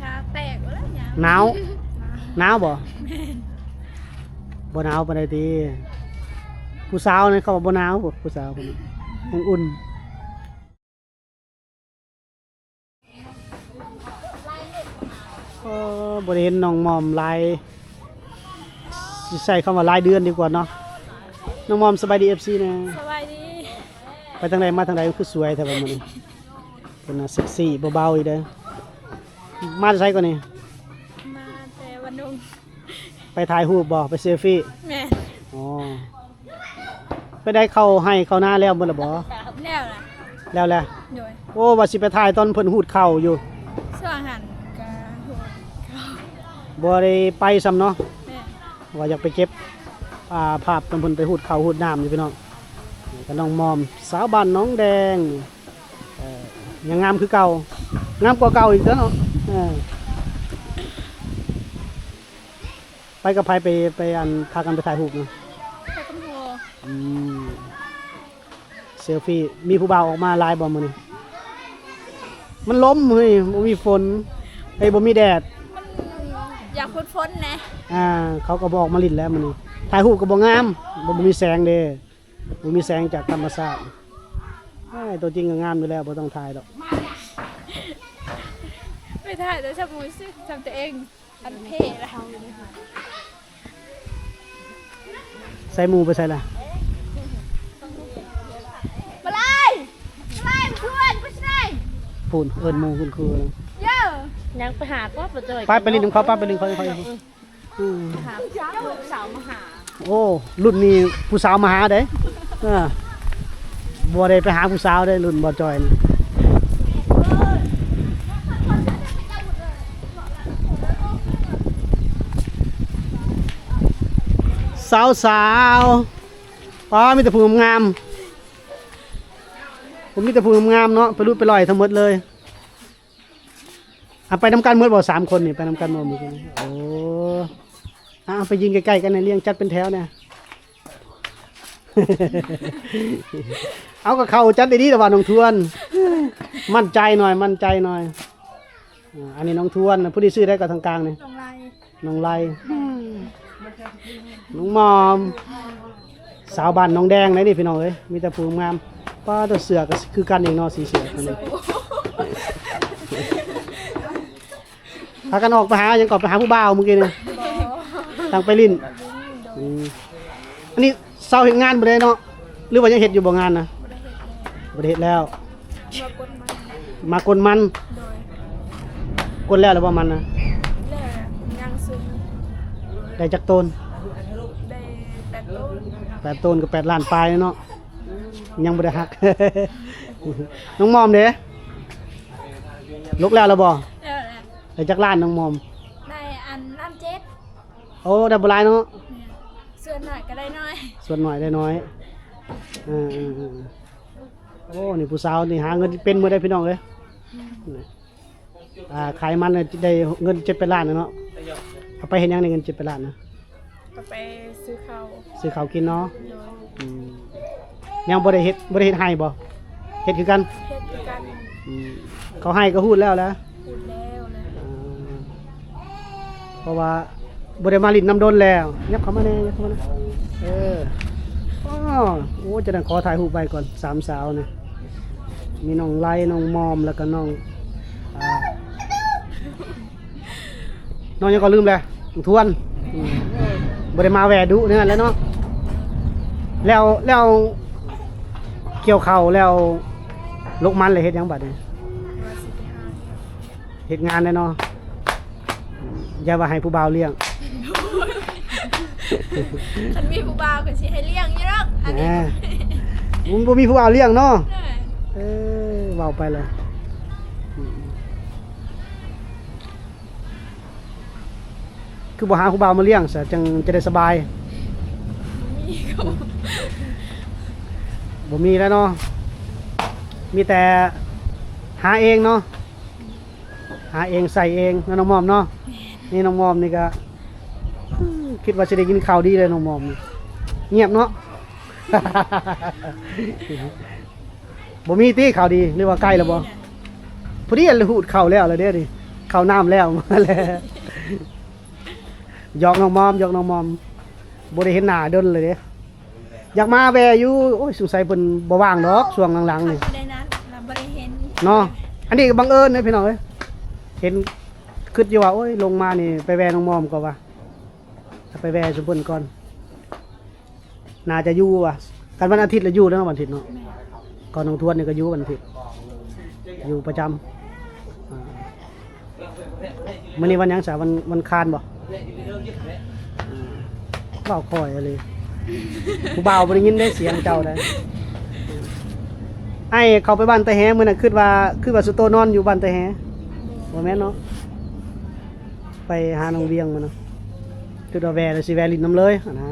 ຂາແຕກເບິດແລ້ວຍາມ ໜາວ ໜາວບໍ່? ແມ່ນ ບໍ່ໜາວປານໃດຕິ? ຜູ້ສາວນີ້ເຂົາວ່າບໍ່ໜາວ ຜູ້ສາວເພິ່ນ ຍັງອຸ່ນ. ເອີ ບໍ່ໄດ້ເຫັນນ້ອງມອມຫຼາຍ ຊິໃຊ້ຄຳວ່າຫຼາຍເດືອນດີກວ່າເນາະ. ນ້ອງມອມ ສະບາຍດີ ເອັຟຊີ ແດ່. ສະບາຍດີ. ໄປທາງໃດມາທາງໃດ ຄືສວຍແທ້ບາດມື້ນີ້? ເພິ່ນນະເຊັກຊີເບົາໆອີກເດ້. ມາແຕ່ໃສກ່ອນນີ້? ມາແຕ່ວັນດົງ. ໄປຖ່າຍຮູບບໍ່? ໄປເຊລຟີ? ແມ່ນ. ອໍ ເປັນໃດ ເຂົ້າໄຮ່ເຂົ້ານາແລ້ວໝົດແລ້ວບໍ່? ແລ້ວລະ ແລ້ວແຫຼະ. ໂດຍ. ໂອ້ ວ່າຊິໄປຖ່າຍຕອນເພິ່ນຮູດເຂົ້າຢູ່ ຊ່ວງຫັ້ນກະຮູດເຂົ້າ ບໍ່ໄດ້ໄປຊ້ຳເນາະ. ແມ່ນ. ວ່າຢາກໄປເກັບ ອ່າ ພາບຕອນເພິ່ນໄປຮູດເຂົ້າຮູດນ້ຳຢູ່ ພີ່ນ້ອງ. ນີ້ກະນ້ອງມອມ ສາວບ້ານໜອງແດງ. ເອີ ຍັງງາມຄືເກົ່າ ງາມກວ່າເກົ່າອີກຕົວະເນາະ. ເອີ ໄປກັບໃຜ? ໄປ ໄປ ອັນ ພາກັນໄປຖ່າຍຮູບນະ? ໄປກັບໝູ່. ອືມ ເຊລຟີ. ມີຜູ້ບ່າວອອກມາຫຼາຍບໍ່ມື້ນີ້? ມັນລົມເຮີ້ຍ ບໍ່ມີຝົນ ເອີຍ ບໍ່ມີແດດ. ມັນຢາກຝົນໆແດ່. ອ່າ ເຂົາກໍບໍ່ອອກມາຫຼິ້ນແລ້ວມື້ນີ້ ຖ່າຍຮູບກໍບໍ່ງາມ ບໍ່ ບໍ່ມີແສງເດ້. ບໍ່ມີແສງຈາກທຳມະຊາດ. ອ້າຍ ຕົວຈິງກໍງາມຢູ່ແລ້ວ ບໍ່ຕ້ອງຖ່າຍດອກ. ໄປຖ່າຍແຕ່ຊຳໝູ່ຊິ ຊຳຕົວເອງ ອັນເພລະ. ໃສ່ໝູ່ໄປໃສລະ? ມາລາຍ ມາລາຍ ເພື່ອນ ໄປໃສ? ພຸ້ນ ເອີ້ນໝູ່ຄຸນຄູ. ເຢີ ຍັງໄປຫາກໍບໍ່ເຈີ. ໄປ ໄປຫຼິ້ນນຳເຂົາ ໄປ ໄປຫຼິ້ນເຂົາ ເຂົາ. ອືມ ຫາລູກສາວມາຫາ. ໂອ້ ລຸ້ນນີ້ຜູ້ສາວມາຫາເດ້. ເອີ ບໍ່ໄດ້ໄປຫາຜູ້ສາວເດ້ ລຸ້ນບໍ່ຈ່ອຍນີ້. ສາວໆ ປ້າ ມີແຕ່ຜູ້ງາມໆ ມີແຕ່ຜູ້ງາມໆເນາະ ໄປລຸດໄປລອຍທັງໝົດເລີຍ. ອາ ໄປນຳກັນໝົດບໍ່ ສາມຄົນນີ້ ໄປນຳກັນໝົດມື້ກີ້ນີ້? ໂອ້ ອາ ໄປຢືນໃກ້ໆກັນ ໃຫ້ລຽງຈັດເປັນແຖວແດ່. ເອົາ ກໍເຂົ້າຈັດດີໆແລ້ວວ່າ ນ້ອງທວນ ໝັ້ນໃຈໜ່ອຍ ໝັ້ນໃຈໜ່ອຍ. ອາ ອັນນີ້ນ້ອງທວນ ຜູ້ນີ້ຊື່ໃດກໍທາງກາງນີ້? ນ້ອງໄລ. ນ້ອງໄລ ນ້ອງມອມ ສາວບ້ານໜອງແດງໃດນີ້ພີ່ນ້ອງເອີຍ ມີແຕ່ຜູ້ງາມ. ປ້າ ແຕ່ເສື້ອກໍຄືກັນອີກເນາະ ສີເສື້ອ. ພາກັນອອກໄປຫາຫຍັງກໍ ໄປຫາຜູ້ບ່າວມື້ກີ້ນີ້? ບໍ່ ຕ່າງໄປຫຼິ້ນ. ອືມ ອັນນີ້ ເຊົາເຮັດງານບໍ່ໄດ້ເນາະ ຫຼືວ່າຍັງເຮັດຢູ່ບໍ່ງານນະ? ບໍ່ໄດ້ເຮັດແລ້ວ ມາກົດມັນ. ໂດຍ ກົດແລ້ວແລ້ວບໍ່ມັນນະ? ແລ້ວ ຍັງຊຸມ. ໄດ້ຈັກໂຕນ? ໄດ້ແປດໂຕນ. ແປດໂຕນກໍແປດລ້ານປາຍເນາະ ຍັງບໍ່ໄດ້ຫັກ. ນ້ອງມອມເດ້ ຫຼົກແລ້ວແລ້ວບໍ່? ແລ້ວແຫຼະ. ໄດ້ຈັກລ້ານນ້ອງມອມ? ໄດ້ອັນລ້ານເຈັດ. ໂອ້ ໄດ້ບໍ່ຫຼາຍເນາະ. ແມ່ນ ສ່ວນໜ້ອຍກໍໄດ້ໜ້ອຍ ສ່ວນໜ້ອຍໄດ້ໜ້ອຍ. ເອີໆໆ ໂອ້ ນີ້ຜູ້ສາວນີ້ຫາເງິນເປັນມື້ໃດພີ່ນ້ອງເອີຍ. ອືມ ອ່າ ຂາຍມັນໄດ້ເງິນເຈັດແປດລ້ານນະເນາະ. ເອົາໄປເຮັດຫຍັງໄດ້ເງິນເຈັດແປດລ້ານນະ? ກໍໄປຊື້ເຂົ້າ ຊື້ເຂົ້າກິນເນາະ. ໂດຍ. ອືມ ຍັງບໍ່ໄດ້ເຮັດ ບໍ່ໄດ້ເຮັດໄຮ່ບໍ່? ເຮັດຄືກັນ ເຮັດຄືກັນ. ອືມ ເຂົ້າໄຮ່ກໍຮູດແລ້ວລະ? ຮູດແລ້ວແຫຼະ. ເອີ ເພາະວ່າບໍ່ໄດ້ມາຫຼິ້ນນຳດົນແລ້ວ. ຫຍັບເຂົ້າມາແດ່ ຫຍັບເຂົ້າມາແດ່. ເອີ ໂອ້ ໂອ້ ຈະໄດ້ຂໍຖ່າຍຮູບໄວ້ກ່ອນ ສາມສາວນີ້ ມີນ້ອງໄລ ນ້ອງມອມ ແລ້ວກໍນ້ອງ ອ່າ ນ້ອງຫຍັງກໍລືມແລ້ວ ທວນ. ອືມ ບໍ່ໄດ້ມາແວ່ດຸເທື່ອແລ້ວເນາະ. ແລ້ວ ແລ້ວກ່ຽວເຂົ້າແລ້ວ ຫຼົກມັນແລ້ວເຮັດຫຍັງບັດນີ້? ວ່າຊິໄປຫາເຮັດ ເຮັດງານແດ່ເນາະ. ຢ່າວ່າໃຫ້ຜູ້ບ່າວລ້ຽງ. ຄັນມີຜູ້ບ່າວກໍຊິໃຫ້ລ້ຽງຢູ່ດອກ ອັນນີ້. ແໝ ບໍ່ ບໍ່ມີຜູ້ບ່າວລ້ຽງເນາະ. ເອີ ເອີ ເວົ້າໄປແລ້ວ. ອືມ ຄືບໍ່ຫາຜູ້ບ່າວມາລ້ຽງຊະ ຈັ່ງຈະໄດ້ສະບາຍ? ບໍ່ມີ ບໍ່ມີແລ້ວເນາະ. ມີແຕ່ຫາເອງເນາະ. ຫາເອງໃຊ້ເອງເນາະ ນ້ອງມອມເນາະ. ແມ່ນ. ນີ້ນ້ອງມອມນີ້ກະ ອືມ ຄິດວ່າຊິໄດ້ຍິນຂ່າວດີເລີຍ ນ້ອງມອມນີ້ ງຽບເນາະ. ບໍ່ມີຕິຂ່າວດີ ຫຼືວ່າໃກ້ແລ້ວບໍ່? ບໍ່ມີນະ. ພໍດີຮູດເຂົ້າແລ້ວລະເດ້ນີ້. ເຂົ້ານ້ຳແລ້ວ ມາແລ້ວ ຢອກນ້ອງມອມ ຢອກນ້ອງມອມ ບໍ່ໄດ້ເຫັນໜ້າດົນເລີຍເດ້. ຢາກມາແວ່ຢູ່ ໂອ້ຍ ສົງໄສເພິ່ນບໍ່ວ່າງດອກ ຊ່ວງຫຼັງໆນີ້ ເຂົາຢູ່ໃນນັ້ນລະບໍ່ໄດ້ເຫັນເນາະ. ອັນນີ້ກໍບັງເອີນເດ້ພີ່ນ້ອງເອີຍ ເຫັນ ຄິດຢູ່ວ່າ ໂອ້ຍ ລົງມານີ້ໄປແວ່ນ້ອງມອມກ່ອນວ່າ ໄປແວ່ຊຸມເພິ່ນກ່ອນ ໜ້າຈະຢູ່ວ່າ ຄັນວັນອາທິດລະຢູ່ແລ້ວເນາະ ວັນອາທິດເນາະ. ແມ່ນ ກ່ອນນ້ອງທວນນີ້ກໍຢູ່ວັນອາທິດ ຢູ່ປະຈຳ. ອ່າ ມື້ນີ້ວັນຫຍັງຊະ? ວັນ ວັນຄານບໍ່? ເວົ້າຄ່ອຍອີ່ຫຼີ ຜູ້ບ່າວບໍ່ໄດ້ຍິນເດ້ສຽງເຈົ້າໃດ. ອ້າຍເຂົ້າໄປບ້ານຕາແຮມື້ນັ້ນ ຄິດວ່າ ຄິດວ່າສຸໂຕນອນຢູ່ບ້ານຕາແຮ ບໍ່ແມ່ນເນາະ? ໄປຫານ້ອງວຽງມານະ ຄືວ່າແວ່ແລ້ວຊິແວ່ຫຼິ້ນນຳເລີຍຫັ້ນນະ.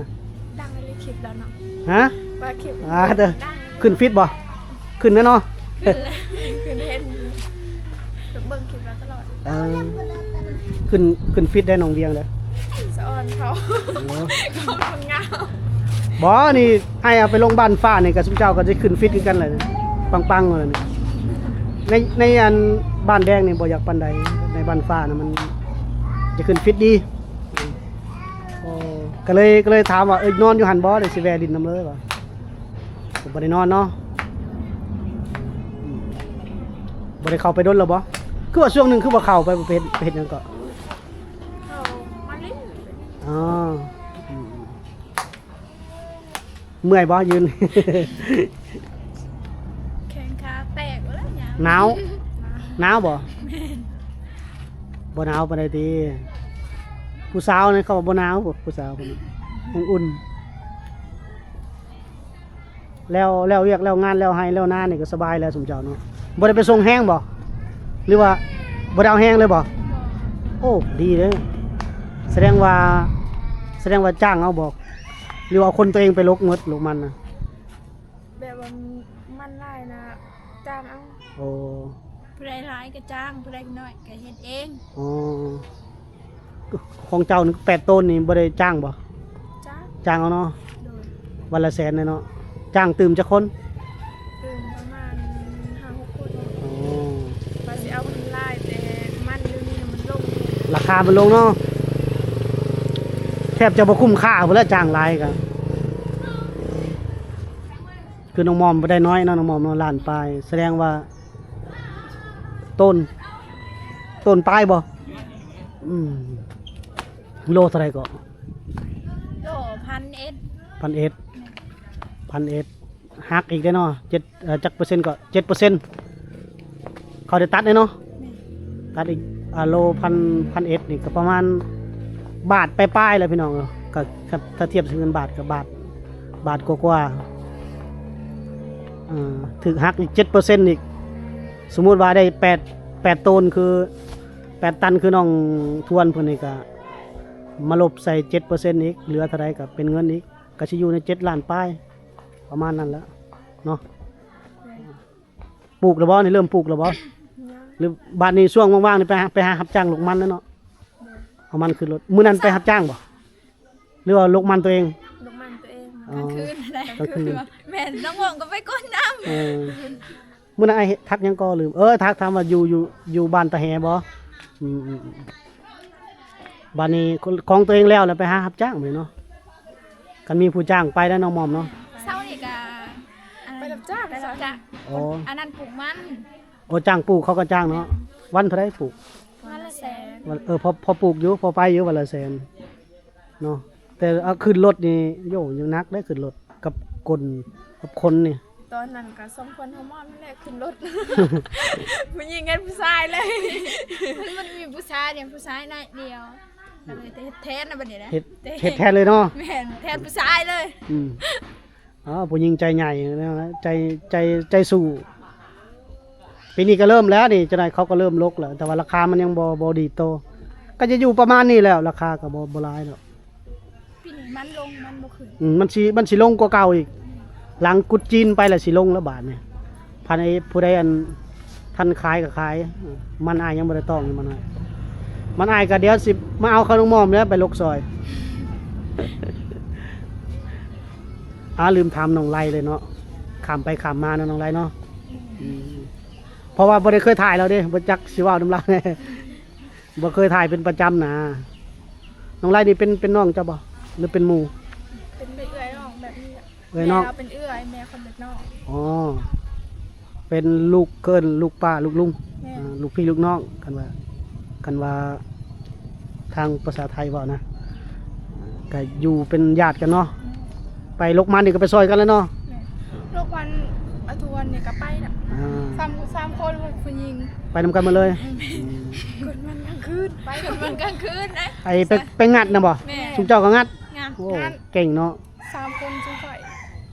ດັງໃນຄລິບແລ້ວເນາະ. ຮະ? ວ່າຄລິບ ອ່າ ເດີ ດັງ ຂຶ້ນຟີດບໍ່? ຂຶ້ນແລ້ວເນາະ ຂຶ້ນແລ້ວ ຂຶ້ນເຫັນ ເບິ່ງຄລິບລາວຕະຫຼອດ. ເອີ ຂຶ້ນ ຂຶ້ນຟີດໄດ້ນ້ອງວຽງເດີ ສະອອນເຂົາ ໂອ້ ເຂົາຄົນງາມ. ບໍ່ ນີ້ອ້າຍເອົາໄປລົງບ້ານຟ້ານີ້ ກັບຊຸມເຈົ້າກໍຈະຂຶ້ນຟີດຄືກັນແຫຼະ ປັງໆ ແລ້ວນີ້. ໃນ ໃນອັນບ້ານແດງນີ້ບໍ່ຢາກປານໃດ ໃນບ້ານຟ້ານະມັນຈະຂຶ້ນຟີດດີ. ໂອ້ ກໍເລີຍ ກໍເລີຍຖາມວ່າ ເອີຍ ນອນຢູ່ຫັ້ນບໍ່ ແລ້ວຊິແວ່ຫຼິ້ນນຳເລີຍວ່າ. ບໍ່ໄດ້ນອນເນາະ. ອືມ ບໍ່ໄດ້ເຂົ້າໄປດົນແລ້ວບໍ່? ຄືວ່າຊ່ວງໜຶ່ງຄືບໍ່ເຂົ້າໄປ ໄປເຮັດ ໄປເຮັດຫຍັງເກາະ? ເຂົ້າມາຫຼິ້ນ. ອໍ ອືມ ເມື່ອຍບໍ່ຢືນ? ແຂ້ງຂາແຕກແລ້ວຍາມ ໜາວ ໜາວບໍ່? ແມ່ນ ບໍ່ໜາວປານໃດຕິ? ຜູ້ສາວນີ້ເຂົາວ່າບໍ່ໜາວ ຜູ້ສາວເພິ່ນຍັງອຸ່ນ. ແລ້ວ ແລ້ວວຽກແລ້ວງານ ແລ້ວໄຮ່ແລ້ວນານີ້ກໍສະບາຍແລ້ວຊຸມເຈົ້າເນາະ. ບໍ່ໄດ້ໄປສົ່ງແຮງບໍ່ ຫຼືວ່າບໍ່ໄດ້ເອົາແຮງເລີຍບໍ່? ບໍ່ ໂອ້ ດີເດ້. ສະແດງວ່າ ສະແດງວ່າຈ້າງເອົາບໍ່ ຫຼືວ່າເອົາຄົນຕົວເອງໄປລົກໝົດ ລົກມັນນະ? ແບບວ່າມັນຫຼາຍນະ ຈ້າງເອົາ. ໂອ້ ຜູ້ໃດຫຼາຍກໍຈ້າງ ຜູ້ໃດໜ້ອຍກໍເຮັດເອງ. ອໍ ຂອງເຈົ້ານີ້ແປດໂຕນນີ້ບໍ່ໄດ້ຈ້າງບໍ່? ຈ້າງ ຈ້າງເອົາເນາະ. ໂດຍ ວັນລະແສນເນາະ. ຈ້າງຕື່ມຈັກຄົນ? ຕື່ມປະມານຫ້າຫົກຄົນ. ອໍ ວ່າຊິເອົາມັນຫຼາຍ ແຕ່ມັນດຽວນີ້ມັນລົງ ລາຄາມັນລົງເນາະ. ແທບຈະບໍ່ຄຸ້ມຄ່າພຸ້ນແຫຼະ ຈ້າງຫຼາຍກໍ ຄືນ້ອງມອມບໍ່ໄດ້ນ້ອຍເນາະ ນ້ອງມອມເນາະ ລ້ານປາຍ ສະແດງວ່າ ໂຕນ ໂຕນປາຍບໍ່? ອືມ ໂລເທົ່າໃດເກາະ? ໂລພັນເອັດ ພັນເອັດ ພັນເອັດ ຫັກອີກເດ້ເນາະ. ເຈັດ ເອີ ຈັກເປີເຊັນເກາະ? ເຈັດເປີເຊັນ ເຂົາໄດ້ຕັດເດ້ເນາະ. ແມ່ນ ຕັດອີກ ອາ ໂລພັນ ພັນເອັດນີ້ກໍປະມານບາດປາຍໆແຫຼະພີ່ນ້ອງເອີຍ. ກໍ ຖ້າ ຖ້າທຽບໃສ່ເງິນບາດກໍບາດ ບາດກວ່າໆ. ເອີ ຖືກຫັກອີກເຈັດເປີເຊັນອີກ. ສົມມຸດວ່າໄດ້ແປດ ແປດໂຕນ ຄື ແປດຕັນ ຄືນ້ອງທວນເພິ່ນນີ້ ກໍມາລົບໃສ່ເຈັດເປີເຊັນອີກ ເຫຼືອເທົ່າໃດກໍເປັນເງິນອີກ ກໍຊິຢູ່ໃນເຈັດລ້ານປາຍ ປະມານນັ້ນແຫຼະເນາະ. ແມ່ນ ປູກແລ້ວບໍ່ນີ້? ເລີ່ມປູກແລ້ວບໍ່? ຍັງ ຫຼືບາດນີ້ຊ່ວງວ່າງໆນີ້ໄປຫາ ໄປຫາຮັບຈ້າງລົກມັນແລ້ວເນາະ. ແມ່ນ ເອົາມັນຂຶ້ນລົດ. ມື້ນັ້ນໄປຮັບຈ້າງບໍ່ ຫຼືວ່າລົກມັນຕົວເອງ? ລົກມັນຕົວເອງ. ອໍ ກາງຄືນແຫຼະ ກາງຄືນ. ແມ່ນ ນ້ອງຫວ່ອງກໍໄປກົນນ້ຳ. ເອີ ມື້ນັ້ນອ້າຍທັກຫຍັງກໍລືມ. ເອີ ທັກຖາມວ່າຢູ່ ຢູ່ ຢູ່ບ້ານຕາແຮບໍ່? ອືມ ອືມ ອືມ. ບາດນີ້ຂອງຕົວເອງແລ້ວ ແລ້ວໄປຫາຮັບຈ້າງແມ່ນເນາະ. ຄັນມີຜູ້ຈ້າງໄປແລ້ວນ້ອງມອມເນາະ. ເຊົ້ານີ້ກະ ໄປຮັບຈ້າງ ໄປຮັບຈ້າງ. ອໍ ອັນນັ້ນປູກມັນ. ໂອ້ ຈ້າງປູກ ເຂົາກໍຈ້າງເນາະ. ວັນເທົ່າໃດປູກ? ວັນລະແສນ. ວັນ ເອີ ພໍ ພໍປູກຢູ່ ພໍໄປຢູ່ ວັນລະແສນເນາະ. ແຕ່ ອາ ຂຶ້ນລົດນີ້ ໂຢ ຍັງໜັກເດ້ ຂຶ້ນລົດກັບກົນ ກັບຄົນນີ້. ຕອນນັ້ນກໍສອງຄົນເຮົາມອນແຫຼະ ຂຶ້ນລົດ ຜູ້ຍິງກັບຜູ້ຊາຍເລີຍ. ມັນບໍ່ໄດ້ມີຜູ້ຊາຍເດ້ ຜູ້ຊາຍໜ້ອຍດຽວ ກໍເລີຍເຮັດແທນນະບັດນີ້ນະ. ເຮັດ ເຮັດແທນເລີຍເນາະ. ແມ່ນ ແທນຜູ້ຊາຍເລີຍ. ອືມ ອໍ ຜູ້ຍິງໃຈໃຫຍ່ ໃຈ ໃຈ ໃຈສູ້. ປີນີ້ກໍເລີ່ມແລ້ວນີ້ ຈັ່ງໃດເຂົາກໍເລີ່ມລົກແລ້ວ ແຕ່ວ່າລາຄາມັນຍັງບໍ່ ບໍ່ດີໂຕ ກໍຈະຢູ່ປະມານນີ້ແລ້ວ ລາຄາກໍບໍ່ ບໍ່ຫຼາຍດອກ. ປີນີ້ມັນລົງ ມັນບໍ່ຂຶ້ນ. ອືມ ມັນຊິ ມັນຊິລົງກວ່າເກົ່າອີກ ຫຼັງກຸດຈີນໄປແລ້ວຊິລົງແລ້ວບາດນີ້. ພັນໄອ້ຜູ້ໃດອັນ ທັນຂາຍກໍຂາຍ. ມັນອ້າຍຍັງບໍ່ໄດ້ຕ້ອງ ມັນອ້າຍ ມັນອ້າຍກໍດຽວຊິມາເອົາເຂົ້ານ້ອງມອມແລ້ວໄປລົກຊອຍ. ອ້າ ລືມຖາມນ້ອງໄລເລີຍເນາະ ຂ້າມໄປຂ້າມມາເນາະ ນ້ອງໄລເນາະ. ອືມ ເພາະວ່າບໍ່ໄດ້ເຄີຍຖ່າຍລາວເດ້ ບໍ່ຈັກຊິເວົ້ານຳລາວແດ່. ບໍ່ເຄີຍຖ່າຍເປັນປະຈຳນະ. ນ້ອງໄລນີ້ເປັນ ເປັນນ້ອງເຈົ້າບໍ່ ຫຼືເປັນໝູ່? ເປັນເອື້ອຍນ້ອງແບບນີ້. ເອື້ອຍນ້ອງ ແມ່ລາວເປັນເອື້ອຍ ແມ່ຂ້ອຍເປັນນ້ອງ. ອໍ ເປັນລູກ ເອີ້ນລູກປ້າລູກລຸງ. ແມ່ນ ອ່າ ລູກພີ່ລູກນ້ອງ ຄັນວ່າ ຄັນວ່າທາງພາສາໄທເວົ້ານະ ກະຢູ່ເປັນຍາດກັນເນາະ. ແມ່ນ ໄປລົກມັນນີ້ກໍໄປຊ່ອຍກັນແຫຼະເນາະ. ແມ່ນ ລົກມັນອາທວນນີ້ກໍໄປນະ. ອ່າ ສາມ ສາມຄົນຜູ້ຍິງ ໄປນຳກັນໝົດເລີຍ. ແມ່ນ ອືມ ກວດມັນກາງຄືນ ໄປກວດມັນກາງຄືນນະ. ໄປ ໄປ ໄປງັດນະບໍ່? ແມ່ນ ຊຸມເຈົ້າກໍງັດ. ງັດ ໂອ້ ເກັ່ງເນາະ. ສາມຄົນຊຸມຂ້ອຍ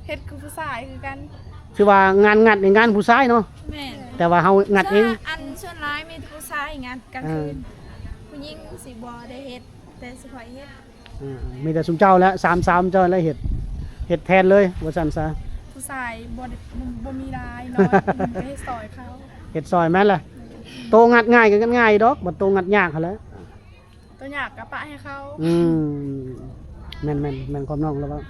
ເຮັດຄືຜູ້ຊາຍຄືກັນ. ຖືວ່າງານງັດນີ້ງານຜູ້ຊາຍເນາະ. ແມ່ນ ແຕ່ວ່າເຮົາງັດເອງ. ສ່ວນ ອັນສ່ວນຫຼາຍມີແຕ່ຜູ້ຊາຍງັດກາງຄືນ. ເອີ ຜູ້ຍິງຊິບໍ່ໄດ້ເຮັດ ແຕ່ຊຸມຂ້ອຍເຮັດ. ເອີ ມີແຕ່ຊຸມເຈົ້າແຫຼະ ສາມສາວເຈົ້າແຫຼະເຮັດ ເຮັດແທນເລີຍວ່າຊັ້ນຊະ. ຜູ້ຊາຍບໍ່ໄດ້ ບໍ່ ບໍ່ມີຫຼາຍເນາະ ໄປເຮັດຊ່ອຍເຂົາ. ເຮັດຊ່ອຍແມ່ນແຫຼະ. ໂຕງັດງ່າຍກໍງັດງ່າຍດອກ ບັດໂຕງັດຍາກຫັ້ນແຫຼະ. ຕົວຍາກກໍປະໃຫ້ເຂົາ. ອືມ ແມ່ນໆ ແມ່ນຄວາມນ້ອງລະເວົ້າ.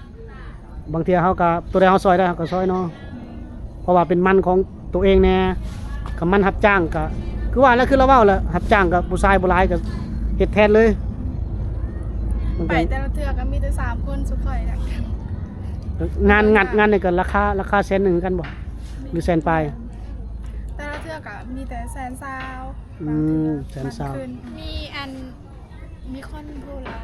ບາງເທື່ອເຮົາກໍ ຕົວໃດເຮົາຊ່ອຍໄດ້ເຮົາກໍຊ່ອຍເນາະ. ແມ່ນ ເພາະວ່າເປັນມັນຂອງຕົວເອງແດ່. ຄັນມັນຮັບຈ້າງກໍ ຄືວ່າແຫຼະ ຄືລະເວົ້າແຫຼະ ຮັບຈ້າງກໍຜູ້ຊາຍບໍ່ຫຼາຍກໍເຮັດແທນເລີຍ. ມັນກໍ ໄປແຕ່ລະເທື່ອກໍມີແຕ່ສາມຄົນຊຸມຂ້ອຍແຫຼະ. ງານ ງານ ງານນີ້ກໍລາຄາ ລາຄາແສນໜຶ່ງຄືກັນບໍ່ ຫຼືແສນປາຍ? ແຕ່ລະເທື່ອກໍມີແຕ່ແສນຊາວ. ອືມ ບາງເທື່ອ ແສນຊາວ ບາງຄືນ ມີອັນ ມີຄົນຜູ້ລະ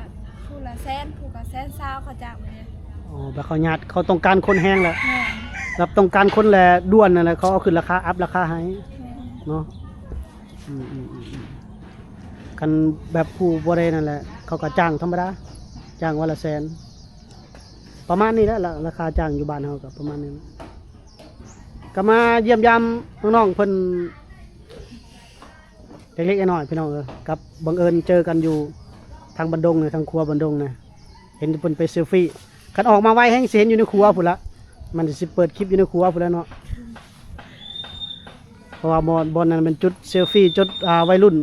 ຜູ້ລະແສນ ຜູ້ກໍແສນຊາວ ເຂົາຈ້າງແບບນີ້. ອໍ ແບບເຂົາຍາດ ເຂົາຕ້ອງການຄົນແຮງແຫຼະ. ແມ່ນ ແບບຕ້ອງການຄົນແຫຼະ ດ່ວນນັ້ນແຫຼະ ເຂົາເອົາຂຶ້ນລາຄາ ອັບລາຄາໃຫ້. ແມ່ນ ເນາະ. ອືມໆໆໆ ຄັນແບບຜູ້ບໍ່ໄດ້ນັ້ນແຫຼະ ເຂົາກໍຈ້າງທຳມະດາ ຈ້າງວັນລະແສນ ປະມານນີ້ແຫຼະ. ລາ ລາຄາຈ້າງຢູ່ບ້ານເຮົາກໍປະມານນີ້ແຫຼະ. ກໍມາຢ້ຽມຢາມນ້ອງໆເພິ່ນ ເລັກໆນ້ອຍໆ ພີ່ນ້ອງເອີຍ ກັບບັງເອີນເຈີກັນຢູ່ທາງບັນດົງນະ ທາງຂົວບັນດົງນະ ເຫັນເພິ່ນໄປເຊລຟີ. ຄັນອອກມາໄວແຮງຊິເຫັນຢູ່ໃນຂົວພຸ້ນລະ ມັນຊິເປີດຄລິບຢູ່ໃນຂົວພຸ້ນລະເນາະ. ເພາະວ່າບ່ອນ ບ່ອນນັ້ນແມ່ນຈຸດເຊລຟີ ຈຸດ ອ່າ ໄວລຸ້ນ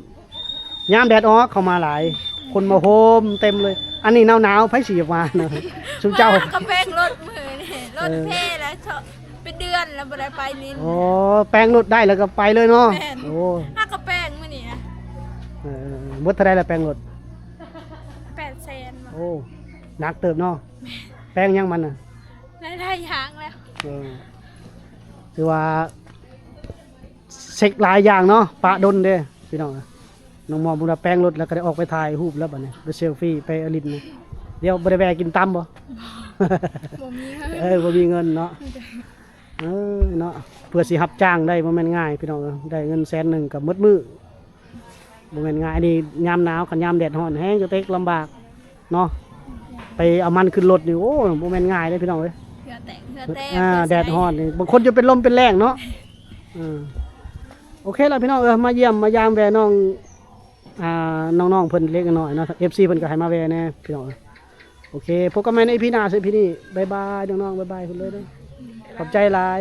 ຍາມແດດອອກເຂົ້າມາຫຼາຍ ຄົນມາໂຮມເຕັມເລີຍ. ອັນນີ້ໜາວໆ ໃຜຊິຢາກມານະ ຊຸມເຈົ້າ. ຫາກໍແປງລົດມື້ນີ້ ລົດເພແລ້ວ ເອີ ເປັນເດືອນແລ້ວບໍ່ໄດ້ໄປຫຼິ້ນ. ໂອ້ ແປງລົດໄດ້ແລ້ວກໍໄປເລີຍເນາະ. ແມ່ນ ໂອ້ ຫາກໍແປງມື້ນີ້ນະ. ເອີ ເບິດເທົ່າໃດລະແປງລົດ? ແປດແສນ. ໂອ້ ໜັກເຕີບເນາະ. ແປງຫຍັງມັນນະ? ຫຼາຍໆຢ່າງແລ້ວ. ເອີ ຖືວ່າເຊັກຫຼາຍຢ່າງເນາະ ປະດົນເດ້ພີ່ນ້ອງ. ນ້ອງມອມເພິ່ນວ່າແປງລົດແລ້ວກໍໄດ້ອອກໄປຖ່າຍຮູບແລ້ວ ບັດນີ້ໄປເຊລຟີ ໄປອາລິນນະ. ດຽວບໍ່ໄດ້ແວ່ກິນຕຳບໍ່? ບໍ່ມີເງິນ. ເອີ ບໍ່ມີເງິນເນາະ. ເອີ ເນາະ ເພື່ອຊິຮັບຈ້າງໄດ້ບໍ່ແມ່ນງ່າຍພີ່ນ້ອງເອີຍ ໄດ້ເງິນແສນໜຶ່ງກໍໝົດມື້ ບໍ່ແມ່ນງ່າຍ. ອັນນີ້ຍາມໜາວ ຄັນຍາມແດດຮ້ອນແຮງກະເຕັກລຳບາກເນາະ. ໄປເອົາມັນຂຶ້ນລົດນີ້ ໂອ້ ບໍ່ແມ່ນງ່າຍເດ້ພີ່ນ້ອງເອີຍ. ເຫື່ອແຕກ ເຫື່ອແຕກ ອ່າ ເຫື່ອແຕກ ແດດຮ້ອນນີ້ ບາງຄົນຈົນເປັນລົມເປັນແລ້ງເນາະ. ເອີ ໂອເຄລະພີ່ນ້ອງເອີຍ ມາຢ້ຽມມາຢາມແວ່ນ້ອງ ອ່າ ນ້ອງໆເພິ່ນເລັກນ້ອຍເນາະ ເອັຟຊີເພິ່ນກໍໃຫ້ມາແວ່ແດ່ພີ່ນ້ອງເອີຍ. ໂອເຄ ພົບກັນໃໝ່ໃນອີພີໜ້າ ອີພີນີ້ ບາຍບາຍນ້ອງໆ ບາຍບາຍເພິ່ນເລີຍເດີ ຂອບໃຈຫຼາຍ.